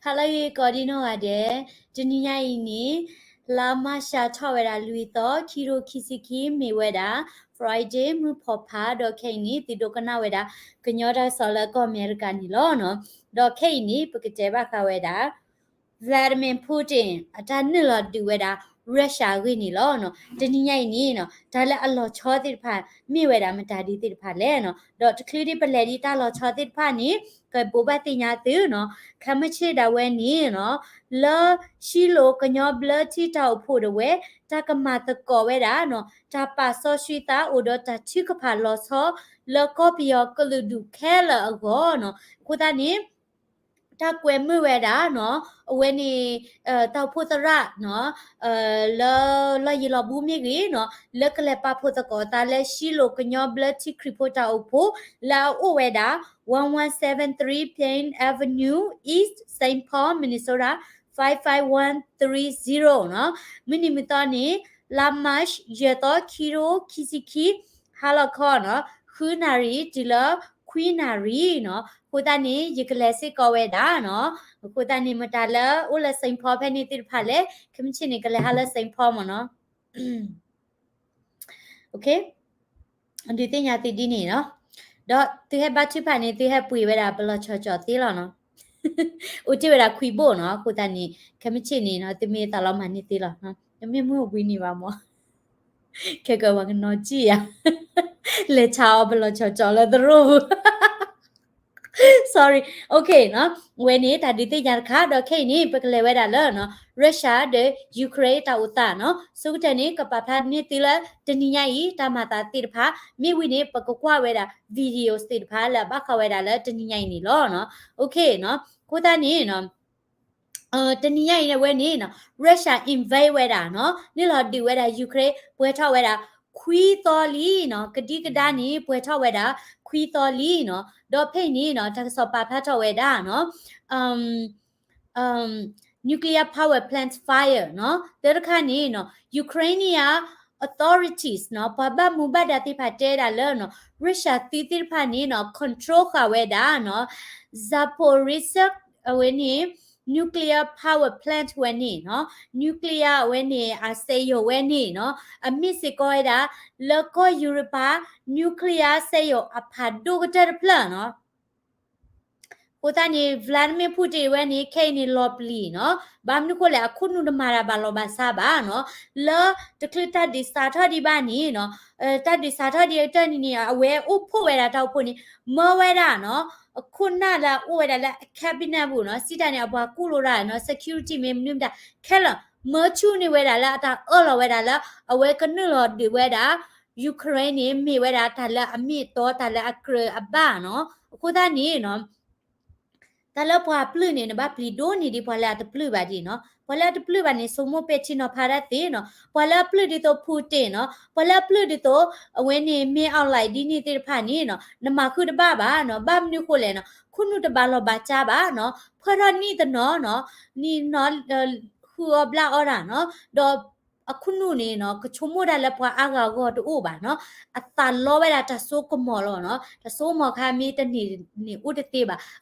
Hello ဂ့ၤကိးဒံနီၢ်ဂၤဒဲး, တနံၤညါအံၤန့ၣ် လါမၢ်ၡးထီၣ်ဝဲဒၣ်လွံၢ်သီ ခံကထိခံဆံခံ မ့ၢ်ဝဲဒၣ် Friday မုၢ်ဖီဖး ဒီးခဲအံၤန့ၣ် သုဒိကနၣ်ဝဲဒၣ် ကညီတၢ်ကစီၣ်လၢကီၢ်အမဲရကၤန့ၣ်လီၤ. ဒီးခဲအံၤန့ၣ် ပကတဲဘၣ်ဃးဝဲဒၣ် Vladimir Putin အတၢ်နုာ်လီၤဒုးဝဲဒၣ် Russia အဂ့ၢ်န့ၣ်လီၤ. တနံၤညါအံၤန့ၣ် တၢ်လၢအလီၤဆီသ့ၣ်တဖၣ် မ့ၢ်ဝဲဒၣ်မတၤဒ်သ့ၣ်တဖၣ်လဲၣ်. ဒီးတချုးဒံးပလဲၤဒံးတၢ်လီၤဆီသ့ၣ်တဖၣ်န့ၣ် ကဘိးဘၣ်သ့ၣ်ညါသုနီၤ, ခဲမုၢ်ဆ့ၣ်ဒၣ်ဝဲန့ၣ်နီၤ, လၢ ရှံလိာ်ကညီဘျၢထံတၢ်အိၣ်ဖှိၣ်ဒၣ်ဝဲ တၢ်ကမၤသကိးဝဲဒၣ်နီၤ, တၢ်ပာ်စီဆှံသးအိၣ်ဒီးတၢ်ထုကဖၣ်လီၤဆီ လၢကီၢ်ပယီၤကလုာ်ဒူၣ်ခဲလၢာ်အဂီၢ်နီၤ. အဃိသတးန့ၣ် တၢ်ကွဲမုာ်ဝဲဒၣ်နီၤ, အဝဲန့ၣ် တၢ်အိၣ်ဖှိၣ်သရၣ်နီၤ, လၢ လီၢ်ယံၤလီၤဘူးမ့ၢ်ဂ့ၤနီၤ, လၢကလဲၤပာ်ဖှိၣ်သကိးသးလၢ ရှံလိာ်ကညီဘျၢထံခရံာ်ဖိတၢ်အိၣ်ဖှိၣ် လၢအအိၣ်ဝဲဒၣ် one one seven three Payne Avenue East, Saint Paul, Minnesota five five one three zero နီၤ. မုၢ်နံၤမုၢ်သီန့ၣ် လါမၢ်ၡး ယဲၢ်သီ ခံကထိခံဆံခံ ဟါလီၤခီနီၤ, ဃုနၣ်ရံၣ်တုၤလၢ ခွံနၣ်ရံၣ်နီၤ. အဃိသတးန့ၣ် ယကလဲၤစ့ၢ်ကီးဝဲဒၣ်နီၤ. အဃိသတးန့ၣ် မတၤလၢအိၣ်လၢ Saint Paul ဖဲန့ၣ်သ့ၣ်တဖၣ်လဲၣ်, ခဲမုၢ်ဆ့ၣ်န့ၣ် ကလဲၤဟးလၢ Saint Paul မ့ၢ်နီၤ. ဒုးသ့ၣ်ညါသုဒ်န့ၣ်နီၤ. ဒီးသုဟဲဘါထုကဖၣ်န့ၣ် သုဟဲပှ့ၤဝဲဒၣ်ပလီၤဆီကၠီၤသ့လီၤနီၤ. အိၣ်တ့ၢ်ဝဲဒၣ်ခွံဘိၣ်နီၤ. အဃိသတးန့ၣ် ခဲမုၢ်ဆ့ၣ်န့ၣ်နီၤ သုမ့ၢ်သးလီၤမၤန့ၢ်သ့လီၤ. တမ့ၢ်မုၢ်အိၣ်ဘှံးနံၤဘၣ်မ့ၢ် ခဲကဝၤကနီၤကံၣ်ယၤ လဲၤဆါအီၤပလီၤဆီကၠီၤလၢသရိာ်ပူၤ sorry, okay နီၤ. ဝဲန့ၣ် တၢ်ဒုးသ့ၣ်ညါတခါ ဒီးခဲအံၤန့ၣ် ပကလဲၤဝဲဒၣ်လၢနီၤ Russia ဒီး Ukraine တၢ်အိၣ်သးနီၤ. ဆိကတၢၢ်န့ၣ် ကပာ်ဖျါန့ၢ်သုလၢတနံၤညါအံၤ တၢ်မၤသးသ့ၣ်တဖၣ် မ့ၢ်ဝံၤန့ၣ် ပကကွၢ်ဝဲဒၣ် video သ့ၣ်တဖၣ်လၢအဘၣ်ဃးဝဲဒၣ်လၢတနံၤညါအံၤန့ၣ်လီၤနီၤ. Okay နီၤ. အဃိသတးန့ၣ်နီၤ တနံၤညါအံၤန့ၣ်ဝဲန့ၣ်နီၤ Russia invade ဝဲဒၣ်နီၤ နုာ်လီၤဒုးဝဲဒၣ် Ukraine ပှဲၤထီၣ်ဝဲဒၣ် ခွံသီလံနီၤ. ကဒံကဒါန့ၣ် ပှဲၤထီၣ်ဝဲဒၣ် ခွံသီလံနီၤ. ဒီးဖဲအံၤန့ၣ်နီၤ တၢ်ကစီၣ်ပာ်ဖျါထီၣ်ဝဲဒၣ်နီၤ nuclear power plant fire နီၤ. သၢတခါန့ၣ်နီၤ Ukrainian authorities နီၤ ပှၤဘၣ်မူဘၣ်ဒါသ့ၣ်တဖၣ်တဲဒၣ်လၢနီၤ Russia သုးသ့ၣ်တဖၣ်န့ၣ်နီၤ control ဃာ်ဝဲဒၣ်နီၤ Zaporizhzhia အဝဲန့ၣ် nuclear power plant ဝဲန့ၣ်နီၤ nuclear အဝဲန့ၣ် အစက်ရုံ ဝဲန့ၣ်နီၤ အမ့ၢ်စ့ၢ်ကီးဝဲဒၣ် လၢကီၢ်ယူရပၤ nuclear စက်ရုံ အဖးဒိၣ်ကတၢၢ်တဖျၢၣ်နီၤ. အဃိသတးန့ၣ် Vladimir Putin ဝဲန့ၣ် ခဲအံၤန့ၣ် လီၤပျံၤနီၤ. ဘၣ်မနုၤဃိလဲၣ် အခိၣ်နူာ်တမၤတၢ်ဘၣ်လီၤဘၣ်ဆါဘၣ်နီၤ. လၢတချုးတၢ်ဒုးစးထီၣ်ဒံးဘၣ်န့ၣ်နီၤ တၢ်ဒုးစးထီၣ်ဒံးအကတၢၢ်န့ၣ်န့ၣ် အဝဲအိၣ်ဖှိၣ်ဝဲဒၣ်တၢ်အိၣ်ဖှိၣ်န့ၣ် မၢဝဲဒၣ်နီၤ အခိၣ်နၢ်လၢအအိၣ်ဝဲဒၣ်လၢအ cabinet ပူၤနီၤ စံးတၢ်န့ၣ် အပှၤကူၣ်လိာ်တၢ်နီၤ security မ့ၢ်မနုၤမတၤ ခဲလၢာ် မၢဆူၣ်န့ၢ်ဝဲဒၣ်လၢအတၢ်အၢၣ်လီၤဝဲဒၣ်လၢ အဝဲကနုာ်လီၤဒုးဝဲဒၣ် Ukraine န့ၣ် မ့ၢ်ဝဲဒၣ်တၢ်လၢအမ့ၢ်အတီ တၢ်လၢအကြၢးအဘၣ်နီၤ. အဃိသတးန့ၣ်နီၤ တၢ်လၢပှၤပျုၢ်န့ၣ် နဘၣ်ပျံၤဒိၣ်န့ၢ်ဒံးပှၤလၢအတပျုၢ်ဘၣ်ဒံးနီၤ. ပှၤလၢအတပျုၢ်ဘၣ်န့ၣ် ဆိကမိၣ်ပဲာ်ထံနီၤဖးတၢ်သ့နီၤ. ပှၤလၢအပျုၢ်ဒ်သိး Putin နီၤ, ပှၤလၢအပျုၢ်ဒ်သိး အဝဲန့ၣ် မင်းအောင်လှိုင် ဒ်န့ၣ်သ့ၣ်တဖၣ်န့ၣ်နီၤ နမၤဃုာ်တဘၣ်ဘၣ်နီၤ. ဘၣ်မနုၤဃိလဲၣ်နီၤ, ခိၣ်နူာ်တဘၣ်လီၤဘၣ်စၢ်ဘၣ်နီၤ. ဖၢထီၣ်နံၣ်တနီၤနီၤ, နံၣ်နီၤ ဃုအီၣ်ဘျၣ်အီၣ်တၢ်နီၤ, ဒီး အခိၣ်နူာ်န့ၣ်နီၤ ကဆိကမိၣ်တၢ်လၢပှၤအါဂၤအဂီၢ်တအိၣ်ဘၣ်နီၤ. အသးလီဝဲဒၣ်တၢ်စိကမီၤလီၤနီၤ. တၢ်စိကမီၤခါမ့ၢ်တန့ၢ်န့ၣ်အိၣ်တသ့ဘၣ်. ကမၤဝဲဒၣ်တုၤလၢပှၤသုးမုၢ်သံၣ်ဘိသံမ့ၢ်ဂ့ၤနီၤ,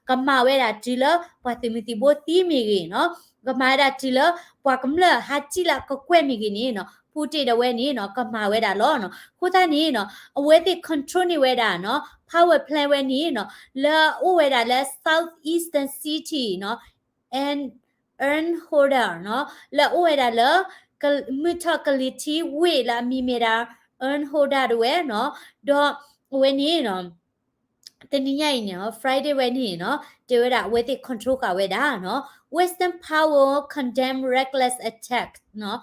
ကမၤဝဲဒၣ်တုၤလၢပှၤကမျၢၢ်ဟးစံၣ်လၢအကကွဲၢ်မ့ၢ်ဂ့ၤန့ၣ်နီၤ, Putin ဒၣ်ဝဲန့ၣ်နီၤ ကမၤဝဲဒၣ်လီၤနီၤ. အဃိသတးန့ၣ်နီၤ အဝဲသ့ၣ် control န့ၢ်ဝဲဒၣ်နီၤ power plant ဝဲန့ၣ်နီၤ လၢအအိၣ်ဝဲဒၣ်လၢ southeastern city နီၤ and Enerhodar နီၤ, လၢအအိၣ်ဝဲဒၣ်လၢ မုၢ်ထီၣ်ကလံၤထံဝ့ၢ်လၢအမံၤမ့ၢ်ဒၣ် Enerhodar ဒၣ်ဝဲနီၤ, ဒီးအဝဲန့ၣ်နီၤ တနံၤညါအံၤန့ၣ် Friday ဝဲန့ၣ်နီၤ တဲဝဲဒၣ်အဝဲသ့ၣ် control ဃာ်ဝဲဒၣ်နီၤ, Western power condemn reckless attack နီၤ,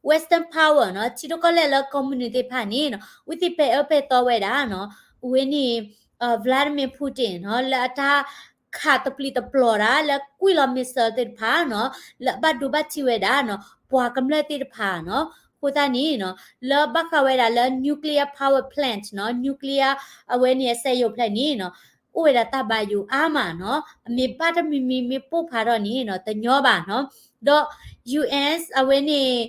Western power နီၤ ထံဒိၣ်ကီၢ်လဲၢ်လၢကီၢ်မုၢ်နုာ်သ့ၣ်တဖၣ်န့ၣ်နီၤ ဝံသ့ၣ်ပဲာ်အၢပဲာ်သီဝဲဒၣ်နီၤ, အဝဲန့ၣ် Vladimir Putin နီၤ လၢအတၢ်ခးတပျံၤတပျီၤတၢ် လၢကွံာ်လီၤ missile သ့ၣ်တဖၣ်နီၤ လၢအဘၣ်ဒိဘၣ်ထံးဝဲဒၣ်နီၤ ပှၤကမျၢၢ်သ့ၣ်တဖၣ်နီၤ, အဃိသတးန့ၣ်နီၤ လၢဘၣ်ဃးဝဲဒၣ်လၢ nuclear power plant နီၤ nuclear အဝဲန့ၣ်အစက်ရုံဖျၢၣ်န့ၣ်နီၤ အိၣ်ဝဲဒၣ်တၢ်ဘၣ်ယိၣ်အါမးနီၤ, အမ့ၢ်ဘၣ်တမံၤမံၤမ့ၢ်ပိၢ်ဖးထီၣ်န့ၣ်နီၤ တညီဘၣ်နီၤ, ဒီး US အဝဲန့ၣ်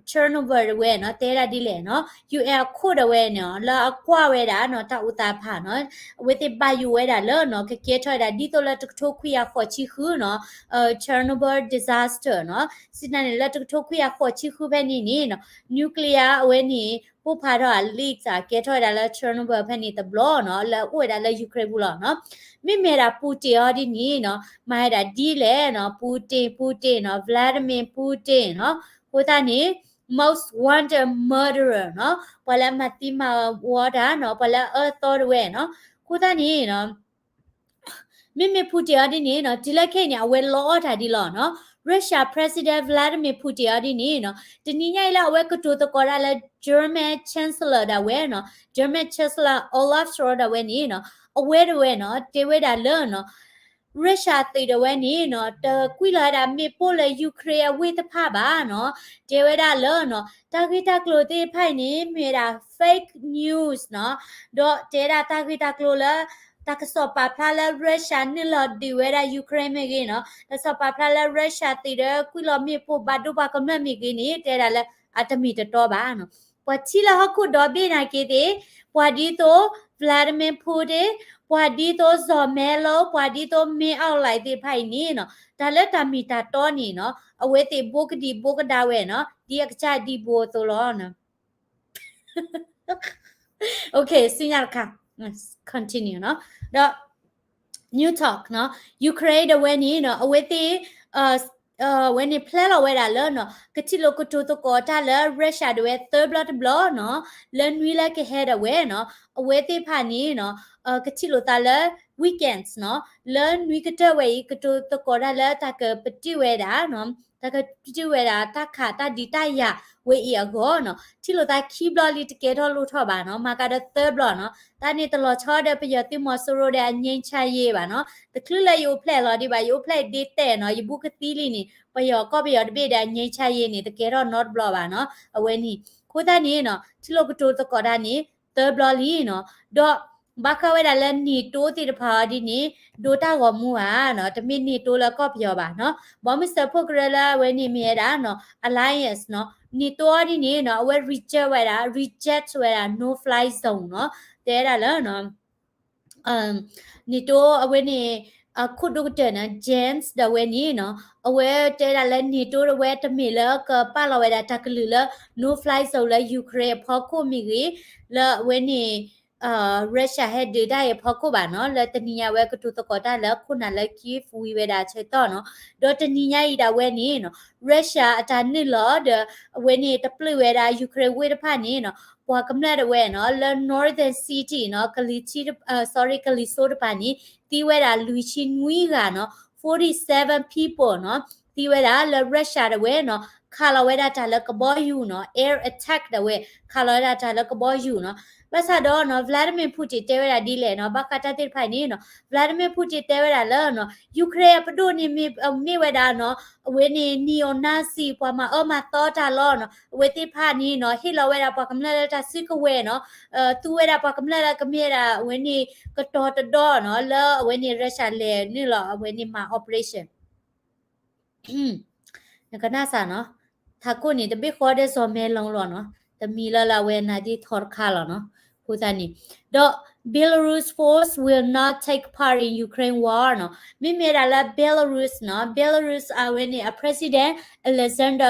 Chernobyl တဝဲနီၤ တဲဒၣ်ဒ်လဲၣ်နီၤ ယူအဲၣ် အခိၣ်ဒၣ်ဝဲနီၤ လၢအကွၢ်ဝဲဒၣ်နီၤ တၢ်အိၣ်သးဖးနီၤ အဝဲသ့ၣ်ဘၣ်ယိၣ်ဝဲဒၣ်လၢနီၤ ကကဲထီၣ်ဝဲဒၣ်ဒ်သိးလၢတကထိခွံကယၤဃိးဆံဃုနီၤ Chernobyl disaster နီၤ စံးတၢ်န့ၣ် လၢတကထိခွံကယၤဃိးဆံဃုဖဲန့ၣ်န့ၣ်နီၤ nuclear အဝဲန့ၣ် ပိၢ်ဖးထီၣ်အ leak ကဲထီၣ်ဝဲဒၣ်လၢ Chernobyl ဖဲန့ၣ်တဘျီနီၤ လၢအအိၣ်ဝဲဒၣ်လၢ Ukraine ပူၤလီၤနီၤ မ့မ့ၢ်ဒၣ် Putin အီၤဒ်န့ၣ်နီၤ မၤဝဲဒၣ်ဒ်လဲၣ်နီၤ Putin Putin နီၤ Vladimir Putin နီၤ အဃိသတးန့ၣ် most wanted murderer နီၤ ပှၤလၢအမၤသံမၤဝီတၢ်နီၤ ပှၤလၢအအၢသီတဝဲနီၤ အဃိသတးန့ၣ်နီၤ မ့မ့ၢ် Putin အီၤဒ်န့ၣ်နီၤ တုၤလၢခဲအံၤန့ၣ် အဝဲလီအီၣ်တၢ်ဒ်လီၤနီၤ Russia President Vladimir Putin အီၤဒ်န့ၣ်နီၤ တနံၤညါအံၤလၢအဝဲကတိၤသကိးတၢ်လၢ German Chancellor ဒၣ်ဝဲနီၤ German Chancellor Olaf Scholz ဒၣ်ဝဲန့ၣ်နီၤ အဝဲဒၣ်ဝဲနီၤ တဲဝဲဒၣ်လၢနီၤ Russia သ့ၣ်ဒၣ်ဝဲန့ၣ်နီၤ တကွံာ်လီၤဝဲဒၣ်မ့ၣ်ပိၢ်လၢ Ukraine အဝ့ၢ်တဖၣ်ဘၣ်နီၤ တဲဝဲဒၣ်လၢနီၤ တၢ်ဂ့ၢ်တၢ်ကျိၤသ့ၣ်တဖၣ်အံၤန့ၣ် မ့ၢ်ဝဲဒၣ် fake news နီၤ ဒီးတဲဒၣ်တၢ်ဂ့ၢ်တၢ်ကျိၤလၢ တၢ်ကစီၣ်ပာ်ဖျါလၢ Russia နုာ်လီၤဒုးဝဲဒၣ် Ukraine မ့ၢ်ဂ့ၤနီၤ တၢ်ကစီၣ်ပာ်ဖျါလၢ Russia သ့ၣ်ဒီး ကွံာ်လီၤမ့ၣ်ပိၢ်ဘၣ်ဒိဘၣ်ကမျၢၢ်မ့ၢ်ဂ့ၤန့ၣ် တဲဒၣ်လၢအတမ့ၢ်တတီဘၣ်နီၤ ပှၤထံၣ်လၢဟီၣ်ခိၣ်ဒီဘ့ၣ်နာ်က့သ့ၣ် ပှၤဒ်သိး Vladimir Putin ပှၤဒ်သိး စီၤမဲလိ ပှၤဒ်သိး မင်းအောင်လှိုင် သ့ၣ်တဖၣ်အံၤန့ၣ်နီၤ တၢ်လၢတၢ်မ့ၢ်တၢ်တီန့ၣ်နီၤ အဝဲသ့ၣ်ဘိကဒံးဘိကဒါဝဲနီၤ ဒ်အကစၢ်ဒံးဘိအသိးလီၤ OK ဆူညါတခါ continue နီၤ ဒီး New Talk နီၤ Ukraine ဒၣ်ဝဲန့ၣ်နီၤ အဝဲသ့ၣ် ဝဲန့ၣ် plan လီၤဝဲဒၣ်လၢနီၤ ကထံၣ်လိာ်ကတိၤသကိးတၢ်လၢ Russia ဒၣ်ဝဲ သၢဘျီတဘျီနီၤ လၢနွံလၢကဟဲဒၣ်ဝဲနီၤ အဝဲသ့ၣ်တဖၣ်န့ၣ်နီၤ ကထံၣ်လိာ်သးလၢ weekends နီၤ လၢနွံကတၢၢ်ဝဲအံၤ ကတိၤသကိးတၢ်လၢတၢ်ကပတုာ်ဝဲဒၣ်နီၤ တၢ်ကပတုာ်ဝဲဒၣ် တၢ်ခးတၢ်ဒုးတၢ်ယၤဝဲအံၤအဂီၢ်နီၤ ထံၣ်လိာ်သးခံဘျီလံ တကဲထီၣ်လိၣ်ထီၣ်ဘၣ်နီၤ မၤကဒီးသၢဘျီနီၤ တၢ်န့ၣ်တလီၤဆီဒီးပယီၤသုးမီၤစိရိၤဒီးအ ငြိမ်းချမ်းရေး ဘၣ်နီၤ တချုးလၢယအိၣ်ဖျဲၣ်လီၤဒံးဘၣ် ယအိၣ်ဖျဲၣ်ဒ့တဲာ်နီၤ ယဘူးကသံလံန့ၣ် ပယီၤကီၢ်ပယီၤတဘ့ၣ်ဒီးအ ငြိမ်းချမ်းရေး န့ၣ် တကဲထီၣ်နီတဘျီဘၣ်နီၤ အဝဲန့ၣ် အဃိသတးန့ၣ်နီၤ ထံၣ်လိာ်ကတိၤသကိးတၢ်န့ၣ် သၢဘျီလံနီၤ ဒီး ဘၣ်ဃးဝဲဒၣ်လၢ NATO သ့ၣ်တဖၣ်အီၤဒ်န့ၣ် ဒိတၢ်ဂီၤမူဧါနီၤ တမ့ၢ် NATO လၢကီၢ်ပယီၤဘၣ်နီၤ ဘီမုၢ်စၢဖှိၣ်ကရၢလၢအဝဲန့ၣ်မ့ၢ်ဝဲဒၣ်နီၤ alliance နီၤ NATO အီၤဒ်န့ၣ်နီၤ အဝဲ reject ဝဲဒၣ် reject ဝဲဒၣ် no fly zone နီၤ တဲဝဲဒၣ်လၢ NATO အဝဲန့ၣ် ခိၣ်ဒိၣ်ကတၢၢ်န့ၣ် Jens ဒၣ်ဝဲန့ၣ်နီၤ အဝဲတဲဒၣ်လၢ NATO ဒၣ်ဝဲတမ့ၢ်လၢကပာ်လီၤဝဲဒၣ်တၢ်ကလုၢ်လၢ no fly zone လၢ Ukraine အဖီခိၣ်မ့ၢ်ဂ့ၤ လၢအဝဲန့ၣ် Russia ဟဲဒုးတၢ်အံၤအဖီခိၣ်ဘၣ်နီၤ လၢတနံၤညါဝဲကတိၤသကိးတၢ်လၢခိၣ်နၢ်လၢ Kyiv ဝံၤဝဲဒၣ်ဆၢကတီၢ်နီၤ ဒီးတနံၤညါအံၤဒၣ်ဝဲန့ၣ်နီၤ Russia အတၢ်နုာ်လီၤဒီး အဝဲန့ၣ်တပျုာ်ဝဲဒၣ် Ukraine ဝ့ၢ်တဖၣ်န့ၣ်နီၤ ပှၤကမျၢၢ်ဒၣ်ဝဲနီၤ လၢ Northern City နီၤ ကလံၤထံး sorry ကလံၤစိးတပၤန့ၣ် သံဝဲဒၣ်လွံၢ်ဆံ နွံဂၤနီၤ forty seven people နီၤ သံဝဲဒၣ်လၢ Russia ဒၣ်ဝဲနီၤ ခးလီၤဝဲဒၣ်တၢ်လၢကဘီယူၤနီၤ air attack ဒၣ်ဝဲ ခးလီၤဝဲဒၣ်တၢ်လၢကဘီယူၤနီၤ ဘၣ်ဆၣ်ဒီးနီၤ Vladimir Putin တဲဝဲဒၣ်ဒ်လဲၣ်နီၤ ဘၣ်ဃးတၢ်သ့ၣ်တဖၣ်အံၤန့ၣ်နီၤ Vladimir Putin တဲဝဲဒၣ်လၢနီၤ Ukraine အပဒိၣ်န့ၣ်မ့ၢ် မ့ၢ်ဝဲဒၣ်နီၤ အဝဲန့ၣ် neo-Nazi ပှၤမၤအၢမၤသီတၢ်လီၤနီၤ အဝဲသ့ၣ်တဖၣ်န့ၣ်နီၤ ဟ့ၣ်လီၤဝဲဒၣ်ပှၤကမျၢၢ်လၢတၢ်စုကဝဲၤနီၤ သူဝဲဒၣ်ပှၤကမျၢၢ်လၢကမ့ၢ်ဝဲဒၣ် အဝဲန့ၣ် ကတီၤတဒီနီၤ လၢအဝဲန့ၣ် Russia လဲၤနုာ်လီၤ အဝဲန့ၣ်မၤ operation နကနၣ်စၢ်နီၤ ထးခိၣ်န့ၣ် တဘ့ၣ်ဃီဒီးစီၤမဲလိလီၤနီၤ တမံၤလၢ်လၢ်အဝဲနၤဒ်ထီတခါလီၤနီၤ အဃိသတးန့ၣ် ဒီး Belarus force will not take part in Ukraine war နီၤ မ့မ့ၢ်ဒၣ်လၢ Belarus နီၤ Belarus အဝဲန့ၣ် အ President Alexander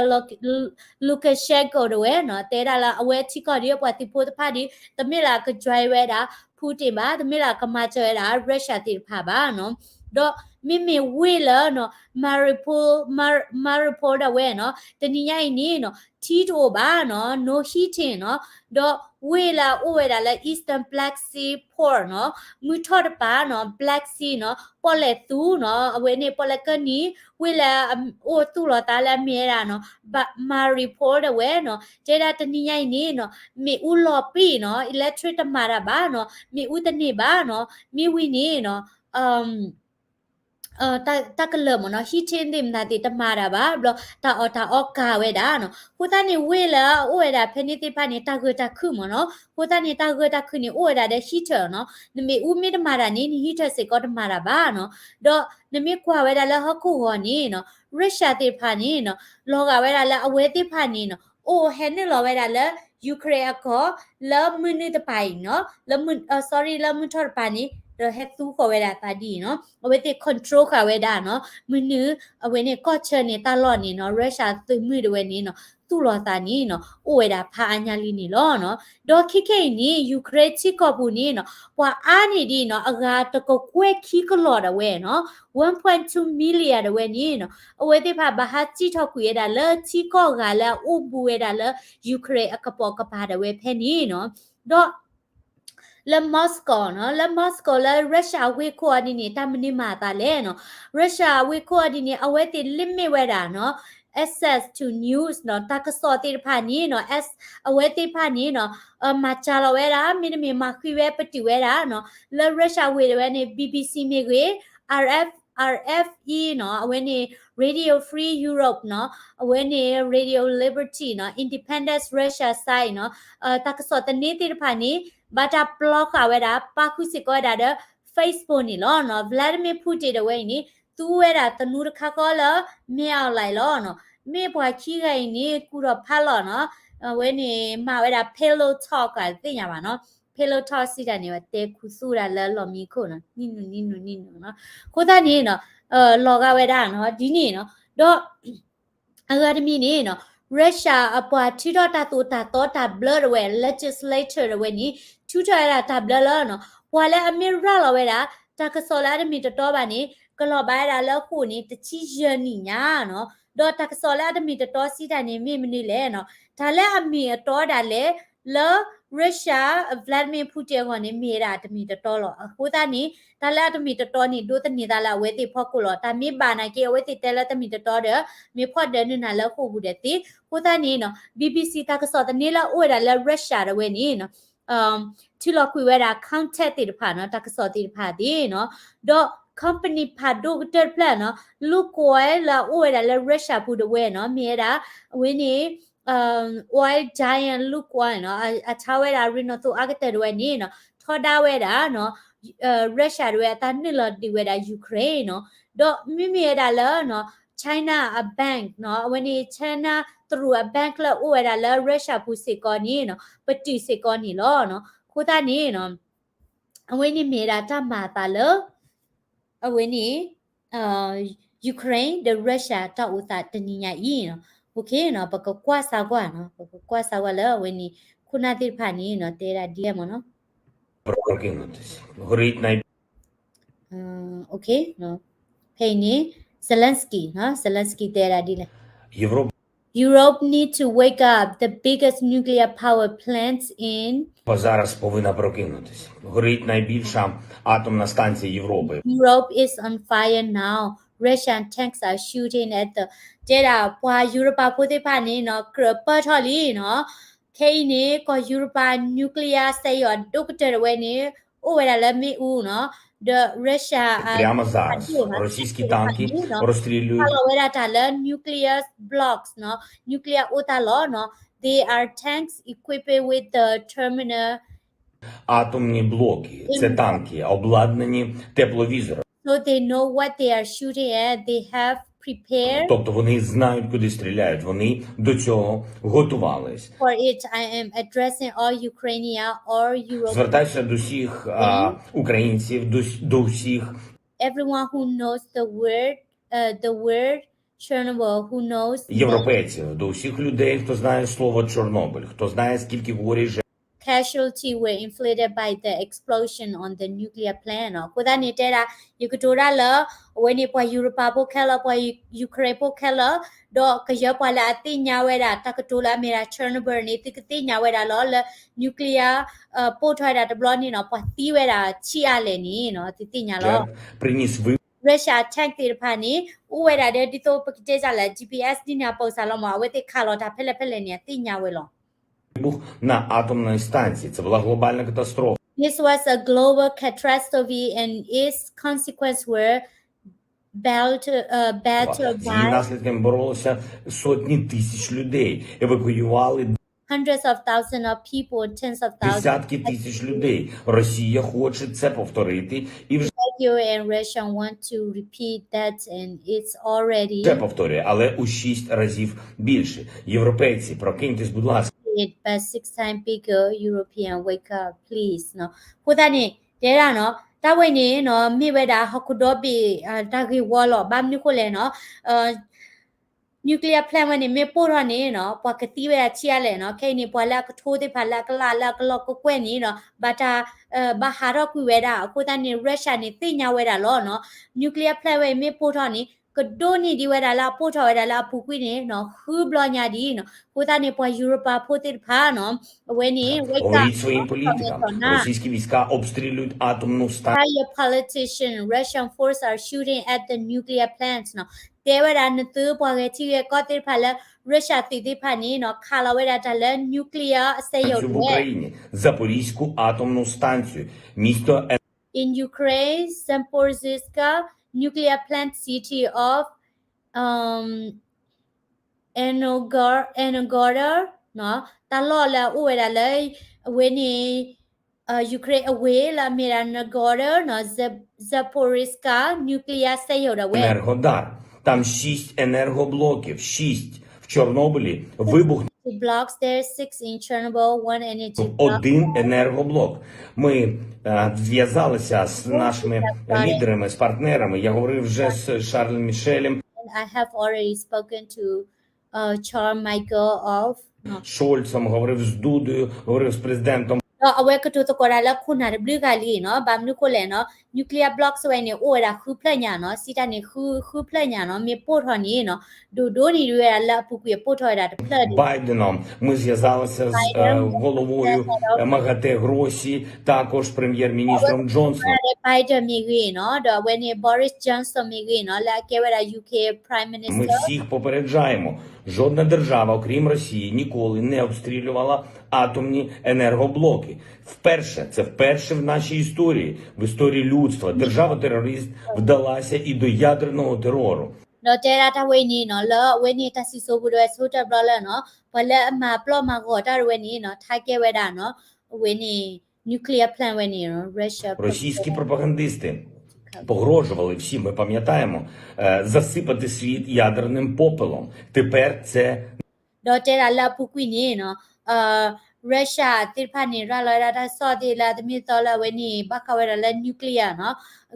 Lukashenko ဒၣ်ဝဲနီၤ တဲဒၣ်လၢအဝဲထံကီၢ်ဒီးပှၤသုးဖိတဖၣ်ဒီး တမ့ၢ်လၢအက join ဝဲဒၣ် Putin ဘၣ် တမ့ၢ်လၢအကမၤစၢၤဝဲဒၣ် Russia သ့ၣ်တဖၣ်ဘၣ်နီၤ ဒီးမ့မ့ၢ်ဝ့ၢ်လၢနီၤ Mariupol Mariupol ဒၣ်ဝဲနီၤ တနံၤညါအံၤန့ၣ်နီၤ ထံတအိၣ်ဘၣ်နီၤ no heating နီၤ ဒီးဝ့ၢ်လၢအအိၣ်ဝဲဒၣ်လၢ Eastern Black Sea Port နီၤ မုၢ်ထီၣ်တပၤနီၤ Black Sea နီၤ ပီၣ်လဲၣ်သူနီၤ အဝဲန့ၣ်ပီၣ်လဲၣ်ကၢၢ်နံၤ ဝ့ၢ်လၢအအိၣ်သူၣ်လီၤသးလၢအမ့ၢ်ဝဲဒၣ်နီၤ Mariupol ဒၣ်ဝဲနီၤ တဲဒၣ်တနံၤညါအံၤန့ၣ်နီၤ မ့ၣ်အူလီၤပံာ်နီၤ electric တမၤတၢ်ဘၣ်နီၤ မ့ၣ်အူတန့ၢ်ဘၣ်နီၤ မ့ၢ်ဝံၤန့ၣ်နီၤ အ တၢ်ကလၢာ်မ့ၢ်နီၤ ဟံးထ့သ့ၣ်မတၤသ့ၣ်တမၤတၢ်ဘၣ် ဘျီတၢ်အီၣ်တၢ်အီကၤဝဲဒၣ်နီၤ. အဃိသတးန့ၣ် ဝ့ၢ်လၢအအိၣ်ဝဲဒၣ်ဖဲန့ၣ်သ့ၣ်တဖၣ်န့ၣ် တၢ်ဂၢၢ်တၢ်ခုၣ်မ့ၢ်နီၤ. အဃိသတးန့ၣ် တၢ်ဂၢၢ်တၢ်ခုၣ်န့ၣ် အိၣ်ဝဲဒၣ်ဒီး heater နီၤ. နမ့ၣ်အူမ့ၢ်တမၤတၢ်န့ၣ် န heater စ့ၢ်ကီးတမၤတၢ်ဘၣ်နီၤ. ဒီးနမ့ၢ်ကွၢ်ဝဲဒၣ်လၢဟီၣ်ခိၣ်ဂီၤန့ၣ်နီၤ Russia သ့ၣ်တဖၣ်န့ၣ်နီၤ လီၤဂာ်ဝဲဒၣ်လၢအဝဲသ့ၣ်တဖၣ်န့ၣ်နီၤ အိၣ်ဟဲနုာ်လီၤဝဲဒၣ်လၢ Ukraine အကီၢ် လၢမုၢ်နုာ်တပၤအံၤနီၤ လၢမုၢ် sorry လၢမုၢ်ထီၣ်တပၤန့ၣ် ဒီးဟဲသူဃီၤဝဲဒၣ်သးဒ်အံၤနီၤ အဝဲသ့ၣ် control ဃာ်ဝဲဒၣ်နီၤ မုၢ်နုာ် အဝဲန့ၣ်ကီၢ်ဆၢန့ၣ်တၢ်လီၢ်န့ၣ်နီၤ Russia သုးမုၢ်ဒၣ်ဝဲန့ၣ်နီၤ သူၣ်လီၤသးန့ၣ်နီၤ အိၣ်ဝဲဒၣ်ဖးအါညါလံန့ၣ်လီၤနီၤ. ဒီးခဲခဲအံၤန့ၣ် Ukraine ထံကီၢ်ပူၤန့ၣ်နီၤ ပှၤအါန့ၢ်ဒ်နီၤ အဂၤတကကွဲၢ်ခံကလီၢ်ဒၣ်ဝဲနီၤ one point two million ဒၣ်ဝဲန့ၣ်နီၤ အဝဲသ့ၣ်တဖၣ်ဘၣ်ဟးစံၣ်ထီၣ်ကွံာ်ဝဲဒၣ်လၢထံကီၢ်ဂၤလၢအအိၣ်ဘူးဝဲဒၣ်လၢ Ukraine အကပိာ်ကပၤဒၣ်ဝဲဖဲန့ၣ်နီၤ. ဒီး လၢ Moscow နီၤ လၢ Moscow လၢ Russia အဝ့ၢ်ခိၣ်အီၤဒ်န့ၣ် တၢ်မနုၤမၤအသးလဲၣ်နီၤ Russia အဝ့ၢ်ခိၣ်အီၤဒ်န့ၣ် အဝဲသ့ၣ် limit ဝဲဒၣ်နီၤ access to news နီၤ တၢ်ကစီၣ်သ့ၣ်တဖၣ်န့ၣ်နီၤ အဝဲသ့ၣ်တဖၣ်န့ၣ်နီၤ မၤစှၤလီၤဝဲဒၣ် မ့တမ့ၢ်မၤဃံဝဲပတုာ်ဝဲဒၣ်နီၤ လၢ Russia ဝ့ၢ်ဒၣ်ဝဲန့ၣ် BBC မ့ၢ်ဂ့ၤ RF RFE နီၤ အဝဲန့ၣ် Radio Free Europe နီၤ အဝဲန့ၣ် Radio Liberty နီၤ Independence Russia Site နီၤ တၢ်ကစီၣ်သန့သ့ၣ်တဖၣ်န့ၣ် ဘၣ်တၢ်ပျီဃာ်ဝဲဒၣ် ပာ်ဃုာ်စ့ၢ်ကီးဝဲဒၣ်ဒီး Facebook န့ၣ်လီၤနီၤ. Vladimir Putin ဒၣ်ဝဲအံၤန့ၣ် သူဝဲဒၣ်သနူတခါဃီလၢ မင်းအောင်လှိုင် လီၤနီၤ. မ့ၢ်ပှၤခံဂၤအံၤန့ၣ် ကူၣ်ထီၣ်ဖးလီၤနီၤ အဝဲန့ၣ်မၤဝဲဒၣ် pillow talk သ့ၣ်ညါဘၣ်နီၤ pillow talk စံးတၢ်န့ၣ် တဲခူသူၣ်ဒၣ်လၢလီၢ်မံခိၣ်နီၤ နံၣ်နုၤနံၣ်နုၤနံၣ်နုၤနီၤ. အဃိသတးန့ၣ်နီၤ လီၤဂာ်ဝဲဒၣ်နီၤ ဒ်န့ၣ်နီၤ ဒီး အဂၤတမံၤန့ၣ်နီၤ Russia အပှၤထုးထီၣ်တၢ်သိၣ်တၢ်သီတၢ်ဘျၢဒၣ်ဝဲ legislator ဒၣ်ဝဲန့ၣ် ထုးထီၣ်ဝဲဒၣ်တၢ်ဘျၢလၢနီၤ ပှၤလၢအမ့ၢ်ရၤလီၤဝဲဒၣ် တၢ်ကစီၣ်လၢအတမ့ၢ်တတီဘၣ်န့ၣ် ကလီၤဘၣ်ဝဲဒၣ်လၢဃိာ်န့ၣ် တဆံယဲၢ်နံၣ်ညါနီၤ. ဒီးတၢ်ကစီၣ်လၢအတမ့ၢ်တတီစံးတၢ်န့ၣ် မ့ၢ်မနုၤလဲၣ်နီၤ တၢ်လၢအမ့ၢ်အတီဒၣ်လဲာ် လၢ Russia Vladimir Putin အဂီၢ်န့ၣ် မ့ၢ်ဝဲဒၣ်တမ့ၢ်တတီလီၤ. အဃိသတးန့ၣ် တၢ်လၢအတမ့ၢ်တတီန့ၣ် ဒိးသန့ၤသးလၢအဝဲသ့ၣ်ဖီခိၣ်လီၤ. တၢ်မ့ၢ်ဘၣ်နာ်က့ အဝဲသ့ၣ်တဲလၢတမ့ၢ်တတီဒီး မ့ၢ်ဖီၣ်ဒၢးနုာ်နၤလၢဃိာ်ပူၤဒီးသ့. အဃိသတးန့ၣ်နီၤ BBC တၢ်ကစီၣ်သန့လၢအအိၣ်ဝဲဒၣ်လၢ Russia ဒၣ်ဝဲန့ၣ်နီၤ ထုးလီၤကွံာ်ဝဲဒၣ် content သ့ၣ်တဖၣ်နီၤ တၢ်ကစီၣ်သ့ၣ်တဖၣ်သ့ၣ်နီၤ ဒီး company ဖးဒိၣ်ကတၢၢ်တဖျၢၣ်နီၤ Lukoil လၢအအိၣ်ဝဲဒၣ်လၢ Russia ပူၤဒၣ်ဝဲနီၤ မ့ၢ်ဝဲဒၣ် အဝဲန့ၣ် oil giant Lukoil နီၤ အထါဝဲဒၣ်ရ့နီၣ်သိးအါကတၢၢ်ဒၣ်ဝဲန့ၣ်နီၤ ထီဒါဝဲဒၣ်နီၤ Russia ဒၣ်ဝဲအတၢ်နုာ်လီၤဒံးဝဲဒၣ် Ukraine နီၤ ဒီးမ့မ့ၢ်ဝဲဒၣ်လၢ China အ bank နီၤ အဝဲန့ၣ် China တရူးအ bank လၢအအိၣ်ဝဲဒၣ်လၢ Russia ပူၤစ့ၢ်ကီးန့ၣ်နီၤ ပတုာ်စ့ၢ်ကီးန့ၣ်လီၤနီၤ. အဃိသတးန့ၣ်နီၤ အဝဲန့ၣ်မ့ၢ်ဝဲဒၣ်တၢ်မၤအသးလၢ အဝဲန့ၣ် Ukraine ဒီး Russia တၢ်အိၣ်သးတနံၤညါအံၤနီၤ. ပကကွၢ်စၢ်ကွၢ်နီၤ ပကကွၢ်စၢ်ကွၢ်လၢအဝဲန့ၣ် ခိၣ်နၢ်သ့ၣ်တဖၣ်န့ၣ်နီၤ တဲဒၣ်ဒ်လဲၣ်မ့ၢ်နီၤ Горить най- ဖဲအံၤန့ၣ် Zelensky နီၤ Zelensky တဲဒၣ်ဒ်လဲၣ် Европа Europe need to wake up. The biggest nuclear power plants in зараз повинна прокинутись. Горить найбільша атомна станція Європи. Europe is on fire now. Russian tanks are shooting at the တဲဒၣ်ပှၤယူရပၤဖိသ့ၣ်တဖၣ်န့ၣ်နီၤ ကြၢးပၢၢ်ထီၣ်လံနီၤ. ခဲအံၤန့ၣ် ကီၢ်ယူရပၤ nuclear စက်ရုံအဒိၣ်ကတၢၢ်ဒၣ်ဝဲန့ၣ် အိၣ်ဝဲဒၣ်လၢမ့ၣ်အူနီၤ ဒီး Russia အ Прямо зараз російські танки розстрілюють ဖးဒိၣ်နီၤ ဖးလီၤဝဲဒၣ်တၢ်လၢ nuclear blocks နီၤ nuclear အိၣ်တၢ်လီၢ်နီၤ They are tanks equipped with the terminal атомні блоки. Це танки, обладнані тепловізорами. So they know what they are shooting at. They have prepared Тобто вони знають, куди стріляють. Вони до цього готувались. For it. I am addressing all Ukrainian, all European. Звертаюся до всіх а, українців, до, с- до всіх Everyone who knows the word, uh, the word Chernobyl, who knows the європейців, до всіх людей, хто знає слово Чорнобиль, хто знає, скільки горять же- casualty were inflicted by the explosion on the nuclear plant နီၤ. အဃိသတးန့ၣ်တဲဒၣ် ယကတိၤတၢ်လၢ အဝဲန့ၣ်ပှၤယူရပၤဖိခဲလၢာ် ပှၤ Ukraine ဖိခဲလၢာ် ဒီးကယၢၤပှၤလၢအသ့ၣ်ညါဝဲဒၣ် တၢ်ကတိၤလၢအမ့ၢ်ဒၣ် Chernobyl န့ၣ် သုကသ့ၣ်ညါဝဲဒၣ်လီၤ လၢ nuclear ပိၢ်ထီၣ်ဝဲဒၣ်တဘျီန့ၣ်နီၤ ပှၤသံဝဲဒၣ်ဆံးအါလဲၣ်န့ၣ်နီၤ သုသ့ၣ်ညါလီၤ Russia tank သ့ၣ်တဖၣ်န့ၣ် အိၣ်ဝဲဒၣ်ဒီးဒ်သိးပကတဲစၢ်လၢ GPS ဒ်န့ၣ်အပိာ်စၢ်လီၤမး အဝဲသ့ၣ်ခးလီၤတၢ်ဖဲလဲၣ်ဖဲလဲၣ်န့ၣ် အသ့ၣ်ညါဝဲလီၤ Вибух на атомній станції. Це була глобальна катастрофа. This was a global catastrophe and its consequences were battered by, її наслідками боролися сотні тисяч людей, евакуювали hundreds of thousands of people, tens of thousands, десятки тисяч людей. Росія хоче це повторити і вже, and Russia want to repeat that, and it's already повторює, але у шість разів більше. Європейці, прокиньтесь, будь ласка. But six times bigger. European, wake up, please. နီၤ, အဃိသတးန့ၣ် တဲဒၣ်နီၤ, တၢ်ဝဲန့ၣ်နီၤ မ့ၢ်ဝဲဒၣ်ဟီၣ်ခိၣ်ဒီဘ့ၣ် တၢ်ဂ့ၢ်ဝီလီၤ. ဘၣ်မနုၤဃိလဲၣ်နီၤ, nuclear plant ဝဲန့ၣ် မ့ၢ်ပိၢ်ထီၣ်န့ၣ်နီၤ ပှၤကသံဝဲဒၣ်ဆံးအါလဲၣ်နီၤ. ခဲအံၤန့ၣ် ပှၤလၢအကထိသ့ၣ်တဖၣ် လၢအကလၢ် လၢအကလီကကွဲၢ်န့ၣ်နီၤ ဘၣ်တၢ် ဘၣ်ဟးထီၣ်ကွံာ်ဝဲဒၣ်. အဃိသတးန့ၣ် Russia န့ၣ် သ့ၣ်ညါဝဲဒၣ်လီၤနီၤ, nuclear plant ဝဲအံၤမ့ၢ်ပိၢ်ထီၣ်န့ၣ် ကဒိးန့ၢ်ဒံးဝဲဒၣ်လၢအပိၢ်ထီၣ်ဝဲဒၣ်လၢအပူၤကွံာ်န့ၣ်နီၤ ဃုဘျီညါဒံးနီၤ. အဃိသတးန့ၣ် ပှၤယူရပၤဖိသ့ၣ်တဖၣ်နီၤ အဝဲန့ၣ် wake up, говорить своим политикам. Російські війська обстрілюють атомну ста- Tired politician, Russian forces are shooting at the nuclear plants နီၤ. တဲဝဲဒၣ်နသုပှၤဂဲၤထံဂဲၤကီၢ်သ့ၣ်တဖၣ်လၢ Russia သုးသ့ၣ်တဖၣ်န့ၣ်နီၤ ခးလီၤဝဲဒၣ်တၢ်လၢ nuclear စက်ရုံ ဝဲ в Україні, Запорізьку атомну станцію, місто In Ukraine, Zaporizhzhia nuclear plant, city of, um, Energo-, Energodar နီၤ, တၢ်လီၢ်လၢအအိၣ်ဝဲဒၣ်လၢ အဝဲန့ၣ် Ukraine အဝ့ၢ်လၢအမ့ၢ်ဒၣ် Energodar နီၤ, Zaporizhzhia nuclear စက်ရုံ ဒီးဝဲ Енергодар. Там шість енергоблоків, шість. В Чорнобилі вибухнув blocks, there six in Chernobyl, one energy block. Один енергоблок. Ми, е, зв'язалися з нашими лідерами, з партнерами. Я говорив вже з Шарлем Мішелем. And I have already spoken to, uh, Charles Michel of, no. Шольцом, говорив з Дудою, говорив з президентом. ဒီးအဝဲကတိၤသကိးတၢ်လၢခိၣ်နၢ်တဘျုးဂၤလံနီၤ, ဘၣ်မနုၤဃိလဲၣ်နီၤ, nuclear blocks ဝဲန့ၣ် အိၣ်ဝဲဒၣ်ဃုဖျၢၣ်ညါနီၤ, စံးတၢ်န့ၣ် ဃု, ဃုဖျၢၣ်ညါနီၤ, မ့ၢ်ပိၢ်ထီၣ်န့ၣ်နီၤ, ဒိၣ်ဒိၣ်န့ၢ်ဒံးဝဲဒၣ်လၢအပူၤကွံာ်အပိၢ်ထီၣ်ဝဲဒၣ်တဖျၢၣ်န့ၣ် Байденом. Ми зв'язалися з, е, головою, е, МАГАТЕ Гросі, також прем'єр-міністром Джонсоном. Biden မ့ၢ်ဂ့ၤနီၤ, ဒီးအဝဲန့ၣ် Boris Johnson မ့ၢ်ဂ့ၤနီၤ, လၢအကဲဝဲဒၣ် UK Prime Minister. Ми всіх попереджаємо, жодна держава, окрім Росії, ніколи не обстрілювала атомні енергоблоки. Вперше, це вперше в нашій історії, в історії людства, держава-терорист вдалася і до ядерного терору. ဒီးတဲဒၣ်တၢ်ဝဲအံၤန့ၣ်နီၤ, လၢအဝဲန့ၣ်တၢ်စံၣ်စိၤပူၤဒၣ်ဝဲဆိကတၢၢ်တဘျီလၢနီၤ, ပှၤလၢအမၤပျီၢ်မၤဂီၤတၢ်ဒၣ်ဝဲန့ၣ်နီၤ, ထါကဲဝဲဒၣ်နီၤ, အဝဲန့ၣ် nuclear plant ဝဲန့ၣ်နီၤ, Russia. Російські пропагандисти погрожували всім, ми пам'ятаємо, е, засипати світ ядерним попелом. Тепер це ဒီးတဲဒၣ်လၢအပူၤကွံာ်န့ၣ်နီၤ, Russia သ့ၣ်တဖၣ်န့ၣ် ရၤလီၤဝဲဒၣ်တၢ်ကစီၣ်သ့ၣ်လၢတမ့ၢ်သီလၢအဝဲန့ၣ် ဘၣ်ဃးဝဲဒၣ်လၢ nuclear နီၤ,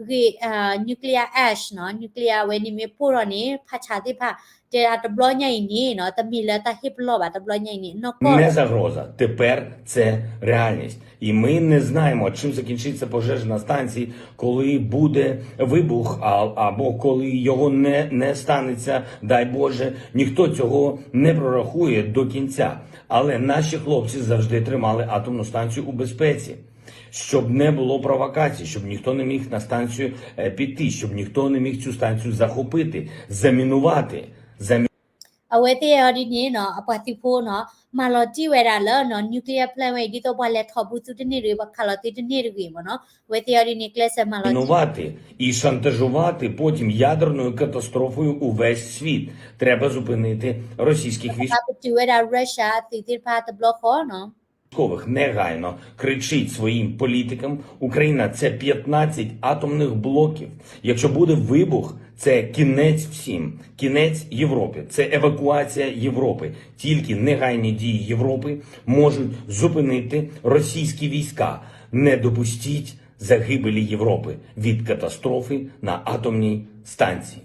ဂ့ၤ, nuclear ash နီၤ, nuclear အဝဲန့ၣ်မ့ၢ်ပိၢ်ထီၣ်န့ၣ် ဖးဆးသ့ၣ်တဖၣ်, တဲဒၣ်တဘျီညါအံၤန့ၣ်နီၤ, တမ့ၢ်လၢတၢ်ဟ့ၣ်ပလီၢ်ဘၣ် တဘျီညါအံၤန့ၣ် နီၢ်ကီၢ် Не загроза, тепер це реальність. І ми не знаємо, чим закінчиться пожежа на станції, коли буде вибух, а, або коли його не, не станеться, дай Боже, ніхто цього не прорахує до кінця. Але наші хлопці завжди тримали атомну станцію у безпеці, щоб не було провокацій, щоб ніхто не міг на станцію, е, піти, щоб ніхто не міг цю станцію захопити, замінувати. Замі- အဝဲသ့ၣ်အီၤဒ်န့ၣ်နီၤ, အပှၤသုးဖိနီၤ, မၤလီၤတံၢ်ဝဲဒၣ်လၢနီၤ, nuclear plant ဝဲအံၤ ဒ်သိးပှၤလဲၤထီၣ်ဘူးသုတန့ၢ်တဂ့ၤ, ပှၤခးလီၤသုတန့ၢ်တဂ့ၤမ့ၢ်နီၤ, အဝဲသ့ၣ်အီၤဒ်န့ၣ် ကျဲးစၢးမၤလီၤတံၢ် Мінувати і шантажувати потім ядерною катастрофою увесь світ. Треба зупинити російських військових. ပာ်ပတုာ်ဝဲဒၣ် Russia အသုးသ့ၣ်တဖၣ်တဘျီဃီနီၤ. Військових негайно, кричіть своїм політикам: Україна, це п'ятнадцять атомних блоків. Якщо буде вибух, це кінець всім, кінець Європі, це евакуація Європи. Тільки негайні дії Європи можуть зупинити російські війська. Не допустіть загибелі Європи від катастрофи на атомній станції.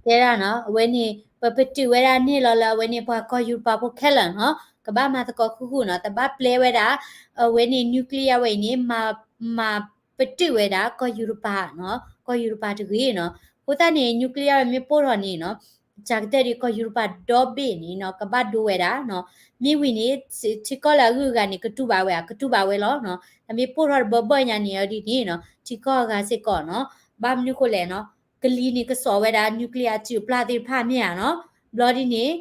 တဲဒၣ်နီၤ, အဝဲန့ၣ် ပာ်ပတုာ်ဝဲဒၣ်န့ၣ်လီၤလၢအဝဲန့ၣ် ပှၤကီၢ်ယူရပၤဖိခဲလၢာ်နီၤ, ကဘၣ်မၤသကိးဃူဃူနီၤ, တဘၣ်ပျဲဝဲဒၣ် အဝဲန့ၣ် nuclear ဝဲအံၤန့ၣ် မၤ, မၤပတုာ်ဝဲဒၣ် ကီၢ်ယူရပၤနီၤ, ကီၢ်ယူရပၤတဂ့ၤနီၤ. အဃိသတးန့ၣ် nuclear ဝဲမ့ၢ်ပိၢ်ထီၣ်န့ၣ်နီၤ, ကကတၢၢ်ဒံးကီၢ်ယူရပၤဒီဘ့ၣ်န့ၣ်နီၤ, ကဘၣ်ဒိဝဲဒၣ်နီၤ. မ့ၢ်ဝံၤန့ၣ် ထံကီၢ်လၢအဂုၤအဂၤန့ၣ် ကတူၢ်ဘၣ်ဝဲဧါ, ကတူၢ်ဘၣ်ဝဲလီၤနီၤ. တၢ်မ့ၢ်ပိၢ်ထီၣ်တဘၢဘၢညါန့ၣ်အီၤဒ်န့ၣ်နီၤ, ထံကီၢ်အဂၤစ့ၢ်ကီးနီၤ, ဘၣ်မနုၤဃိလဲၣ်နီၤ, ကလံၤန့ၣ်ကစိာ်ဝဲဒၣ် nuclear အစုၣ်အပျၢ်သ့ၣ်တဖၣ်မ့ၢ်ဧါနီၤ. ဘျီဒ်န့ၣ်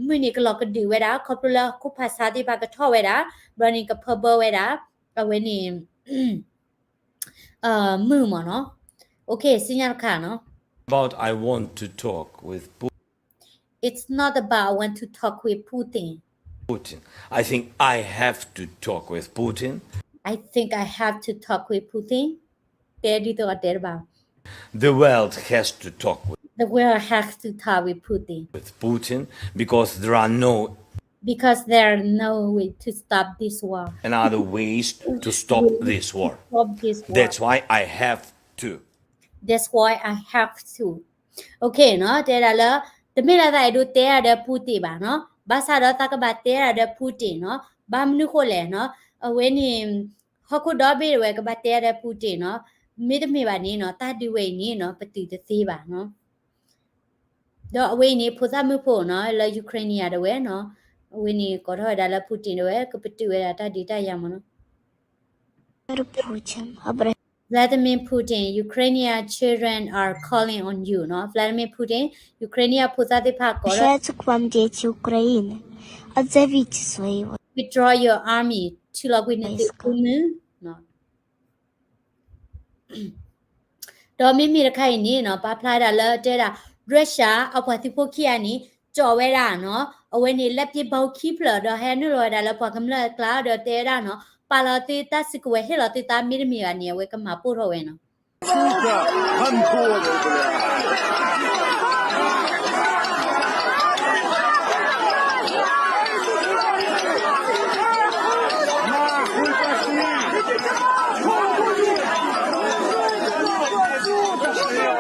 မုၢ်န့ၣ်ကလီၤကဒုးဝဲဒၣ် ခီဖျိလၢဟီၣ်ခိၣ်ဖးဆါသ့ၣ်တဖၣ်ကထီၣ်ဝဲဒၣ်, ဘျီန့ၣ်ကဖၢဘၢဝဲဒၣ် အဝဲန့ၣ် မုၢ်မ့ၢ်နီၤ. Okay, စံၣ်ညီၣ်တခါနီၤ. About I want to talk with Putin. It's not about I want to talk with Putin. Putin. I think I have to talk with Putin. I think I have to talk with Putin. တဲဒ်သိးအတဲတဘၣ် The world has to talk with The world has to talk with Putin. With Putin because there are no Because there are no way to stop this war. And other ways to stop this war. Stop this war. That's why I have to. That's why I have to. Okay နီၤ, တဲဒၣ်လၢ တမ့ၢ်လၢသးအဲၣ်ဒိးတဲဒၣ်ဒီး Putin ဘၣ်နီၤ, ဘၣ်ဆၣ်ဒီးသးကဘၣ်တဲဒၣ်ဒီး Putin နီၤ, ဘၣ်မနုၤဃိလဲၣ်နီၤ, အဝဲန့ၣ် ဟီၣ်ခိၣ်ဒီဘ့ၣ်တဝဲကဘၣ်တဲဒၣ်ဒီး Putin နီၤ, မ့တမ့ၢ်ဘၣ်န့ၣ်နီၤ တၢ်ဒုးဝဲအံၤန့ၣ်နီၤ ပတုာ်တသ့ဘၣ်နီၤ. ဒီးအဝဲအံၤန့ၣ် ဖိသၣ်မုၣ်ဖိနီၤ လၢ Ukraine တဝဲနီၤ, အဝဲန့ၣ်ကိးထီၣ်ဝဲဒၣ်လၢ Putin တဝဲ ကပတုာ်ဝဲဒၣ်တၢ်ဒုးတၢ်ယၤမးနီၤ. Putin, Vladimir Putin, Ukrainian children are calling on you နီၤ, Vladimir Putin, Ukrainian ဖိသၣ်သ့ၣ်တဖၣ်ကိးထီၣ် Обращаются к вам дети Украины. Отзовите своего. Withdraw your army, ထံၣ်လီၤကွံာ်နသုးမုၢ်နီၤ. ဒီးမ့မ့ၢ်တခါအံၤန့ၣ်နီၤ ပာ်ဖျါဒၣ်လၢတဲဒၣ် Russia အပှၤသုးဖိခံဂၤန့ၣ် ကၠီၣ်ဝဲဒၣ်နီၤ, အဝဲန့ၣ် လက်ပစ်ဗုံးခံဖျၢၣ် ဒီးဟဲနုာ်လီၤဝဲဒၣ်လၢပှၤကမျၢၢ်အကျါ ဒီးတဲဝဲဒၣ်နီၤ ပာ်လီၤသုတၢ်စုကဝဲၤ ဟ့ၣ်လီၤသုသး မ့တမ့ၢ်ဘၣ်န့ၣ် အဝဲကမၤပိၢ်ထီၣ်ဝဲနီၤ. Сука, гандоны, блядь. Нахуй пошли.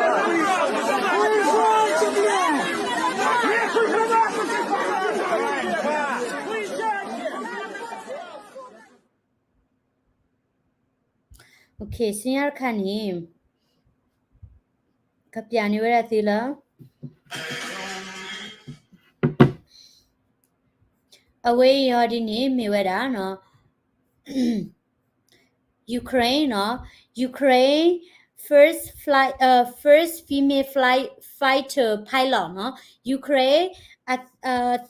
Okay, စံၣ်ညီၣ်တခါန့ၣ် ကပျးန့ၢ်ဝဲဒၣ်သုလၢ အဝဲအံၤဟီဒ်န့ၣ် မ့ၢ်ဝဲဒၣ်နီၤ Ukraine နီၤ, Ukraine first flight, uh, first female flight fighter pilot နီၤ, Ukraine အ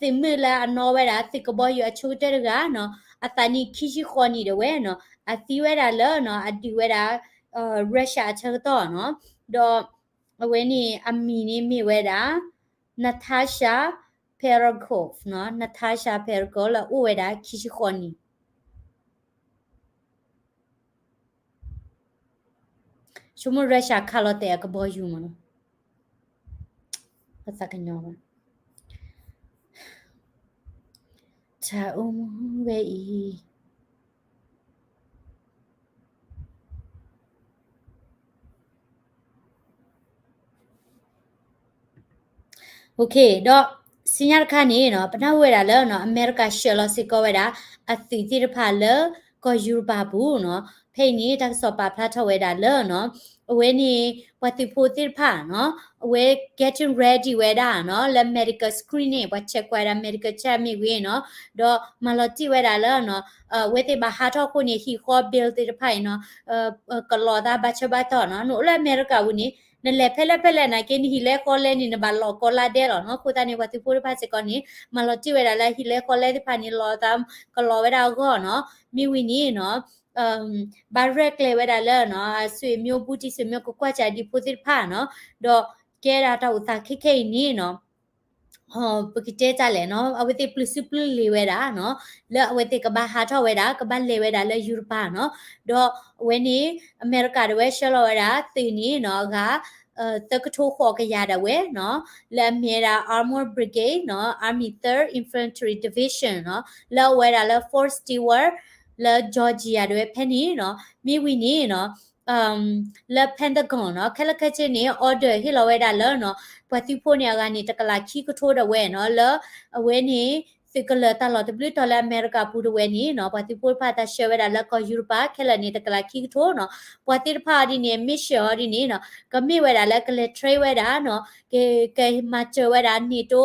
သုးမုၢ်လၢအနီၣ်ဝဲဒၣ် သုးကဘီယူၤအဆိကတၢၢ်တဂၤနီၤ, အသးနံၣ်ခံဆံဃိးနံၣ်တဝဲနီၤ, အသံဝဲဒၣ်လၢနီၤ အဒုးဝဲဒၣ် Russia အဆၢကတီၢ်နီၤ, ဒီးအဝဲန့ၣ်အမံၤန့ၣ်မ့ၢ်ဝဲဒၣ် Natasha Perekov နီၤ, Natasha Perekov လၢအအိၣ်ဝဲဒၣ်ခံဆံဃိးနံၣ် ဆိကမိၣ် Russia ခးလီၤတဲာ်အကဘီယူၤမးနီၤ, ပသးကညီၤဘၣ်, တၢ်အိၣ်မူဝဲအံၤ Okay ဒီးစံၣ်ညီၣ်တခါန့ၣ်နီၤ ပနၢ်ဟူဝဲဒၣ်လၢနီၤ အမဲရကၤဆှၢလီၤစ့ၢ်ကီးဝဲဒၣ် အသုးသ့ၣ်တဖၣ်လၢကီၢ်ယူရပၤပူၤနီၤ, ဖဲအံၤန့ၣ် တၢ်ကစီၣ်ပာ်ဖျါထီၣ်ဝဲဒၣ်လၢနီၤ အဝဲန့ၣ် ပှၤသုးဖိသ့ၣ်တဖၣ်နီၤ အဝဲ getting ready ဝဲဒၣ်နီၤ လၢ medical screening ပှၤ check ကွၢ်ဝဲဒၣ် medical check မ့ၢ်ဂ့ၤနီၤ, ဒီးမၤလီၤတံၢ်ဝဲဒၣ်လၢနီၤ အဝဲသ့ၣ်ဘၣ်ဟးထီၣ်အဃိန့ၣ် ဟံၣ်ဃီ bill သ့ၣ်တဖၣ်အံၤနီၤ ကလီၤသးဘၣ်ဆၢဘၣ်တီၢ်နီၤ, နအိၣ်လၢအမဲရကၤပူၤန့ၣ် နလဲၤဖဲလဲၣ်ဖဲလဲၣ်နာ်က့ နဟံၣ်လဲဃီလဲန့ၣ် နဘၣ်လီၤကိးလါဒဲလီၤနီၤ, အဃိသတးန့ၣ် ပှၤသုးဖိတဖၣ်စ့ၢ်ကီးန့ၣ် မၤလီၤတံၢ်ဝဲဒၣ်လၢဟံၣ်လဲဃီလဲသ့ၣ်တဖၣ်န့ၣ် လီၤသးကလီၤဝဲဒၣ်အဂီၢ်နီၤ, မ့ၢ်ဝံၤန့ၣ်နီၤ ဘၣ်ရဲၣ်ကျဲၤဝဲဒၣ်လၢနီၤ ဆွေမျိုး ဘူးတီ ဆွေမျိုး ကကွၢ်စၢ်ဒံးဖိသ့ၣ်တဖၣ်နီၤ, ဒီးကဲဒၣ်တၢ်အိၣ်သးခဲခဲအံၤန့ၣ်နီၤ ပကတဲတၢ်လဲၣ်နီၤ အဝဲသ့ၣ်ပျုၤစုပျုၤလ့ၤဝဲဒၣ်နီၤ လၢအဝဲသ့ၣ်ကဘၣ်ဟးထီၣ်ဝဲဒၣ် ကဘၣ်လဲၤဝဲဒၣ်လၢယူရပၤနီၤ, ဒီးအဝဲန့ၣ် အမဲရကၤတဝဲဆှၢလီၤဝဲဒၣ်သုးန့ၣ်နီၤ အဂၤ သၢကထိဃိးကယၤဒၣ်ဝဲနီၤ လၢအမ့ၢ်ဝဲဒၣ် Armor Brigade နီၤ Army Third Infantry Division နီၤ လၢအအိၣ်ဝဲဒၣ်လၢ Fort Stewart လၢ Georgia တဝဲဖဲန့ၣ်နီၤ မ့ၢ်ဝံၤန့ၣ်နီၤ လၢ Pentagon နီၤ ခဲလၢာ်ခဲဆ့န့ၣ် order ဟ့ၣ်လီၤဝဲဒၣ်လၢနီၤ ပှၤသုးဖိန့ၣ်အဂၤန့ၣ် တကလးခံကထိဒၣ်ဝဲနီၤ လၢအဝဲန့ၣ် သုးကလၢၤတၢ်လီၢ်တဘျုးတီၤလၢအမဲရကၤပူၤတဝဲန့ၣ်နီၤ ပှၤသုးဖိတဖၣ်တၢ်ဆှၢဝဲဒၣ်လၢကီၢ်ယူရပၤ ခဲလၢာ်န့ၣ် တကလးခံကထိနီၤ ပှၤသ့ၣ်တဖၣ်အီၤဒ်န့ၣ် မ့ၢ်ဆှၢအီၤဒ်န့ၣ်နီၤ ကမ့ၢ်ဝဲဒၣ်လၢကလဲၤ train ဝဲဒၣ်နီၤ က ကမၤစၢၤဝဲဒၣ် NATO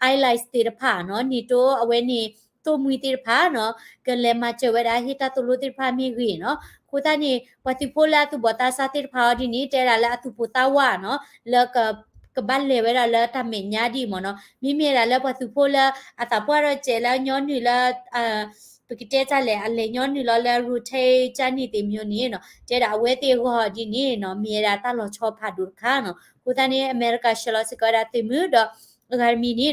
allies သ့ၣ်တဖၣ်နီၤ NATO အဝဲန့ၣ် သိၣ်မှံသ့ၣ်တဖၣ်နီၤ ကလဲၤမၤစၢၤဝဲဒၣ် ဟ့ၣ်တၢ်သိၣ်လိသ့ၣ်တဖၣ်မ့ၢ်ဂ့ၤနီၤ အဃိသတးန့ၣ် ပှၤသုးဖိလၢအသူၣ်ဘီၣ်သးစၢ်သ့ၣ်တဖၣ်အီၤဒ်န့ၣ် တဲဒၣ်လၢအသူၣ်ပိၢ်သးဝးနီၤ လၢ ကဘၣ်လဲၤဝဲဒၣ်လၢတၢ်မဲာ်ညါဒ်အံၤမ့ၢ်နီၤ မ့မ့ၢ်ဒၣ်လၢပှၤသုးဖိလၢအသးပှၢ်ထီၣ်စဲးလၢညီနုၢ်လၢ အ ပကတဲတၢ်လဲၣ် အလဲၤညီနုၢ်လီၤလၢ rotate ကၢ်န့ၣ်သ့ၣ်မ့ၢ်န့ၣ်နီၤ တဲဒၣ်အဝဲသ့ၣ်အဂီၢ်ဒ်န့ၣ်နီၤ မ့ၢ်ဝဲဒၣ်တၢ်လီၤဆီဖးဒိၣ်တခါနီၤ. အဃိသတးန့ၣ် အမဲရကၤဆှၢလီၤစ့ၢ်ကီးဝဲဒၣ်သုးမုၢ်ဒီး အဂၤတမံၤန့ၣ်နီၤ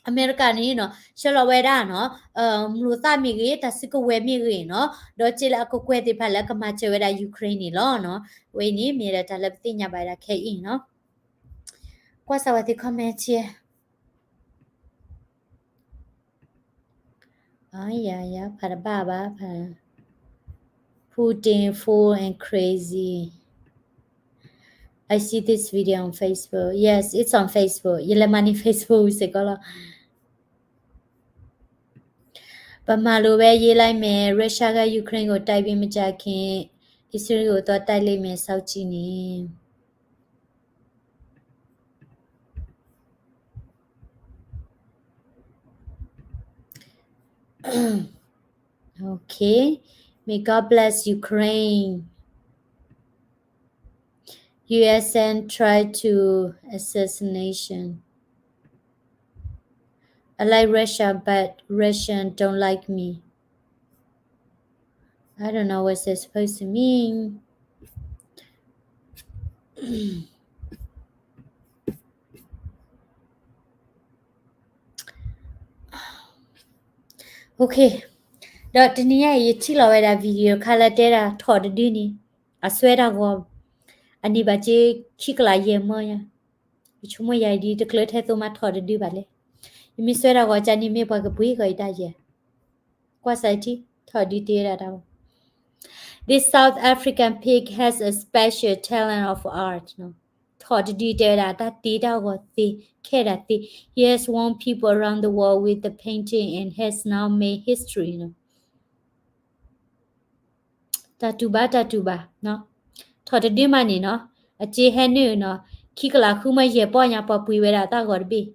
အမဲရကၤန့ၣ်နီၤ ဆှၢလီၤဝဲဒၣ်နီၤ မျိာ်သၣ်မ့ၢ်ဂ့ၤ တၢ်စုကဝဲၤမ့ၢ်ဂ့ၤနီၤ ဒီးစ့လၢအကကွဲၢ်သ့ၣ်တဖၣ်လၢကမၤစၢၤဝဲဒၣ် Ukraine န့ၣ်လီၤနီၤ. အဝဲအံၤန့ၣ် မ့ၢ်ဒၣ်တၢ်လၢပသ့ၣ်ညါဘၣ်ဝဲဒၣ်ခဲအံၤနီၤ. ကွၢ်စၢ်ဝဲသ့ၣ် comment ဖးတဘၣ်ဘၣ် Putin fool and crazy. I see this video on Facebook. Yes, it's on Facebook. ယလဲၤမၤန့ၢ် Facebook စ့ၢ်ကီးလီၤ. ပမၤလိဝဲရေးလိုက်မယ် ရုရှားက ယူကရိန်းကို တိုက်ပြီးမကြာခင် အစ္စရေးကို သွားတိုက်လိမ့်မယ် စောင့်ကြည့်နေ. Okay. May God bless Ukraine. U S N try to assassination. I like Russia, but Russian don't like me. I don't know what that's supposed to mean. Okay. ဒီးတနံၤညါအံၤ ယထံၣ်လီၤဝဲဒၣ် video တခါလၢတဲဒၣ်ထီၣ်တဒုန့ၣ် အစွဲတၢ်ဂီၤ အန့ၢ်ဘၣ်စ့ခံကလးယဲၢ်မၢညါ ယဆိကမိၣ်ယၤအံၤဒ်တကျၢထဲသိးမးထီၣ်တဒုဘၣ်လဲၣ်. ယမ့ၢ်စွဲတၢ်ဂီၤကန့ၣ်မ့ၢ်ပှၤကပှ့ၤဂီၤယတၢ်ယဲၢ် ကွၢ်စၢ်ထံ ထီၣ်ဒုတဲဒၣ်တၢ်ဂီၤ This South African pig has a special talent of art နီၤ. ထီၣ်တဒုတဲဝဲဒၣ်တၢ်တ့တၢ်ဂီၤသ့ ခဲဒၣ်သ့ He has won people around the world with the painting and has now made history နီၤ. တၢ်တူၢ်ဘၣ် တၢ်တူၢ်ဘၣ် ထီၣ်တဒုမးန့ၣ်နီၤ အစ့ဟဲနုာ်နီၤ ခံကလးဃုမၢယဲၢ်ပီၢ်ညါ ပှၤပှ့ၤဝဲဒၣ်တၢ်ဂီၤတဘ့ၣ်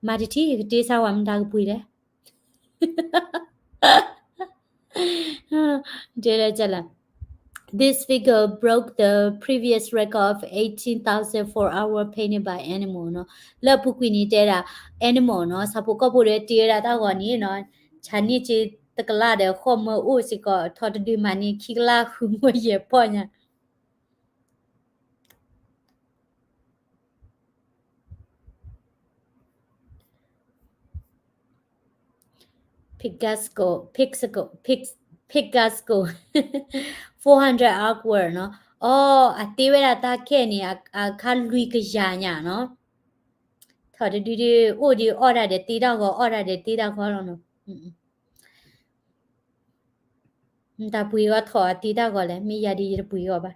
မၤတထံၣ် ယကတ့ဆါဝဲမတၤကပှ့ၤလဲၣ် တဲလၢ This figure broke the previous record of eighteen thousand four hour painted by animal နီၤ. လၢအပူၤကွံာ်န့ၣ်တဲဒၣ် animal နီၤ ဆၣ်ဖိကီၢ်ဖိဒီးတ့ဝဲဒၣ်တၢ်ဂီၤန့ၣ်နီၤ ဆၣ်န့ၢ်က့တကလးဒီးဃီမၢအိၣ်စ့ၢ်ကီး ထီၣ်တဒုမးန့ၣ် ခံကလးဃုမၢယဲၢ်ပီၢ်ညါ Picasso, Picasso, Pic- Picasso, four hundred artwork နီၤ. အီ အတ့ဝဲဒၣ်တၢ်ခဲန့ၣ် အခါလွံၢ်ကယၤညါနီၤ. ထီၣ်တဒုဒု အိၣ်ဒုးအီၣ်တၢ်ဒီးတ့တၢ်ဂီၤ အီၣ်တၢ်ဒီးတ့တၢ်ဂီၤလီၤနီၤ. တၢ်ပှ့ၤဂီၤထီၣ်အတ့တၢ်ဂီၤလဲၣ် မ့ၢ်ယၤဒ်ယတပှ့ၤဂီၤဘၣ်.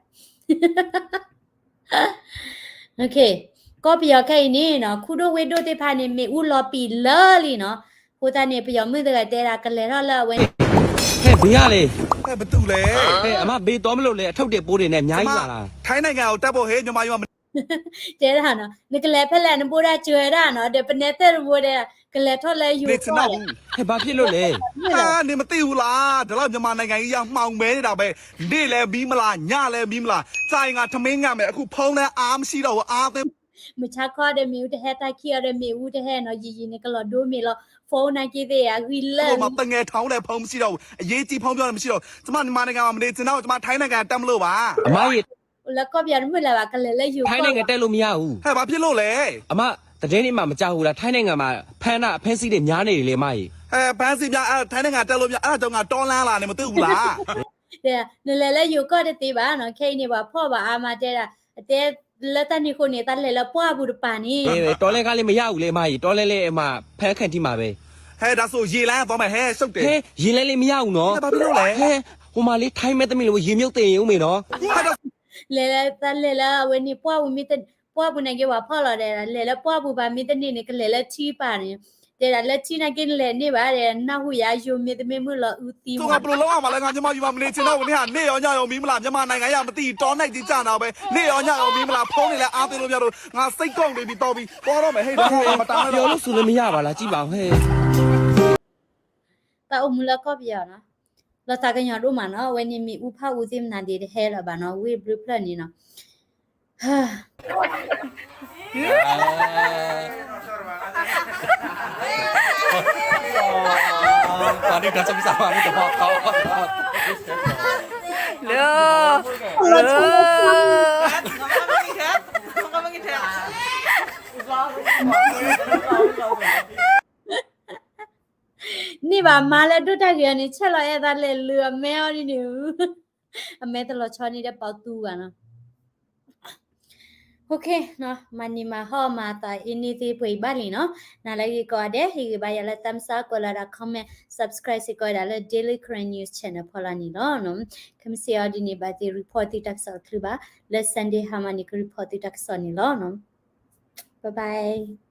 ကီၢ်ပယီၤခဲအံၤန့ၣ်နီၤ ခူဒိၣ်ဝ့ဒိၣ်သ့ၣ်တဖၣ်န့ၣ် မ့ၣ်အူလီၤပံာ်လၢာ်လံနီၤ. အဃိသတးန့ၣ် ပယီၤမုၣ်တဂၤတဲဒၣ် ကလဲၤထီၣ်လၢအဝဲ ဟဲဘ့ဧါလဲၣ်, ဟဲဘသူလဲၣ်, ဟဲအမါဘ့တီမလိာ်လဲၣ် အထုပ်တွေပိုးတွေနဲ့အများကြီးပါလား. ထိုင်းနိုင်ငံကိုတက်ဖို့ဟဲမြန်မာပြည်မှာ တဲဒၣ်နီၤ နကလဲၤဖဲလဲၣ် နဘိဒၣ်စၢၤဒၣ်နီၤ ဒီးပနဲသ့ၣ်တဘိတဲဒၣ် ကလဲၤထီၣ်လၢယိၤကီၢ်လဲၣ်. ဟဲဘာဖြစ်လို့လဲ. နမသိဘူးလား ဒီလောက်မြန်မာနိုင်ငံကြီးကမှောင်မဲနေတာပဲ, နေ့လည်းမီးမလား ညလည်းမီးမလား, ကြာရင်ငါထမင်းငတ်မယ်, အခုဖုန်းလည်းအားမရှိတော့ဘူး, အားသွင်း မုၢ်ဆါခီဒီးမ့ၣ်အူတဟဲ တၢ်ခံအီၤဒီးမ့ၣ်အူတဟဲနီၤ ယံာ်ယံာ်န့ၣ် ကလီၤဒိမ့ၢ်လီၤ ဖုန်းနာ်က့သ့ၣ် အဂံၢ်လၢာ် သူ့မှာ သူငယ်ထောင်လည်းဖုန်းမရှိတော့ဘူး, အရေးကြီးဖုန်းပြောနေမရှိတော့ဘူး, ကျမမြန်မာနိုင်ငံမှာမနေချင်တော့ဘူး, ကျမထိုင်းနိုင်ငံတက်မလို့ပါ. အမါရေ အိၣ်လၢကီၢ်ပယီၤတမုာ်လၢၤဘၣ် ကလဲၤလၢယိၤကီၢ် ထိုင်းနိုင်ငံတက်လို့မရဘူး. ဟဲ့ ဘာဖြစ်လို့လဲ. အမါ သတင်းတွေမှာမကြားဘူးလား ထိုင်းနိုင်ငံမှာဖမ်းတာဖမ်းဆီးတွေများနေတယ်လေ အမါရေ. ဟဲ့ ဖမ်းဆီးများ အဲ ထိုင်းနိုင်ငံတက်လို့မရ အဲဒါကြောင့်ငါတောလမ်းလာနေ မသိဘူးလား. တဲ နလဲၤလၢယိၤကီၢ်တသ့ဘၣ်နီၤ ခဲအံၤန့ၣ် ပှၤဖီၣ်ဘၣ်အါမးတဲဒၣ် အတဲလၢတၢ်န့ၣ်အဃိန့ၣ် တၢ်လဲၤလၢပှၢ်ပူၤတပၤန့ၣ် ဟဲ့ တောလမ်းကလည်းမရဘူးလေ အမါရေ တောလမ်းလည်း အမါ ဖမ်းခံထိမှာပဲ. ဟဲ့ ဒါဆိုရေလမ်းသွားမယ် ဟဲ့ ရှုပ်တယ်. ဟဲ့ ရေလမ်းလည်းမရဘူးနော်. ဟဲ့ ဘာဖြစ်လို့လဲ. ဟဲ့ ဟိုမှာလေ ထိုင်းမင်းသမီးလိုရေမြုပ်သေနေဦးမယ်နော်. လဲၤလၢ တၢ်လဲၤလၢအဝဲန့ၣ် ပှၢ်ပူၤမ့ၢ်တ ပှၢ်ပူၤနာ်က့ ပှၤဖီၣ်လီၤဒီး လဲၤလၢပှၢ်ပူၤဘၣ်မ့ၢ်တန့ၢ်န့ၣ် ကလဲၤလၢထံပၤန့ၣ် တဲဒၣ်လၢထံနာ်က့နလဲၤန့ၢ်ဘၣ်ဒီး နၢ်ဟူယၤယိၤမ့ၢ်တမ့ၢ်မုၢ်လီၤအူသံမး. သူကဘယ်လိုလုပ်ရမှာလဲ ငါမြန်မာပြည်မှာမနေချင်တော့ဘူး နေ့ရောညရောမီးမလား မြန်မာနိုင်ငံကြီးကမသိ တောနဲ့ကြီးကြာနေပဲ နေ့ရောညရောမီးမလား ဖုန်းတွေလည်းအားသွင်းလို့မရတော့ ငါစိတ်ကုန်နေပြီ တော်ပြီ သွားတော့မယ် ဟဲ့ တဟဲ့ မတန် ပြောလို့ဆိုလို့မရပါလား ကြည့်ပါဦး ဟဲ့. တၢ်အိၣ်မူလၢကီၢ်ပယီၤနီၤ လီၤသးကညီၤဒိၣ်မးနီၤ အဝဲန့ၣ်မ့ၣ်အူဖးအူသ့ၣ်မနုၤဒ်တဟဲလၢၤဘၣ်နီၤ ဝ့ၢ်ဘျုးဖျၢၣ်န့ၣ်နီၤ. လၢ လၢ န့ၢ်ဘၣ်မါလၢဒိၣ်တၢ်ဂ့ၤအီၤန့ၣ် ဆဲးလီၤအဲၣ်သးလဲၤလုၢ်အမဲအီၤဒ်န့ၣ်, အမဲတလီၤဆီန့ၣ်ဒီးပာ်သူဘၣ်နီၤ. မၤနံၤမၤဟီၣ်မၤသးအံၤန့ၢ်သ့ပှဲၤအံၤဘၣ်လံနီၤ. နၤလၢအဂ့ၤကိးဂၤဒဲး ဟ့ၣ်ဂံၢ်ဘါယၤလၢ thumbs up ကွဲးလီၤဒၣ် comment, subscribe စ့ၢ်ကီးဝဲဒၣ်လၢ Daily Karen News Channel ဖီလာ်န့ၣ်လီၤ. ခဲမုၢ်ဆ့ၣ်အံၤဒ်န့ၣ် ဘၣ်သ့ၣ် report သုတၢ်ကစီၣ်တချုးဘၣ်, လၢ Sunday ဟါမးန့ၣ် က report သုတၢ်ကစီၣ်န့ၣ်လီၤ. Bye bye.